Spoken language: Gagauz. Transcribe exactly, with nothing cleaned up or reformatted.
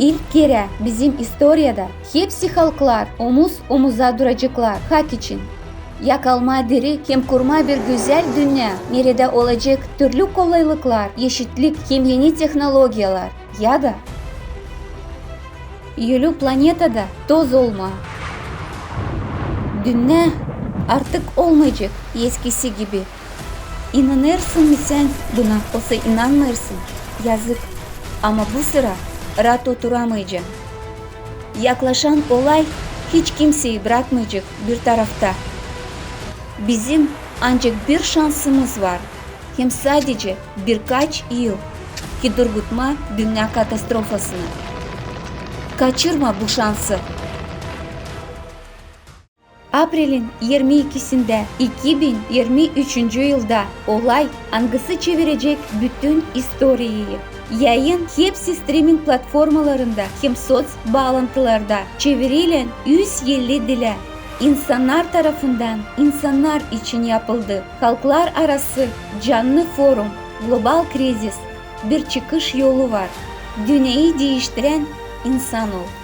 İlk kerä bizim istoriyada hepsi halklar omuz-omuza duraceklar hak için. Ya kalmaa diri hem kurmaa bir gözäl dünnä, neredä olacek türlü kolaylıklar, eşitlik hem eni tehnologiyalar, ya da ölü planetada toz olmaa. Dünnä artık olmayacek eskisi gibi. İnanêrsın mı sän buna, osa inanmêêrsın? Yazık. Ama bu sıra raat oturamayacam. Yaklaşan olay hiç kimseyi brakmayacek bir tarafta. Bizim ancak bir şansımız var. Hem sadece birkaç yıl, ki durgutmaa dünnä katastrofasını. Kaçırma bu şansı. Aprelin irmi ikisindä iki bin irmi üçüncü yılda olay, angısı çevirecek bütün istoriyayı. Yayın hepsi striming platformalarında hem soţ baalantılarda, çevirilän üz elli dilä. İnsannar tarafından insannar için yapıldı. Halklararası canlı forum, global krizis, bir çıkış yolu var. Dünneyi diiştirän insan ol.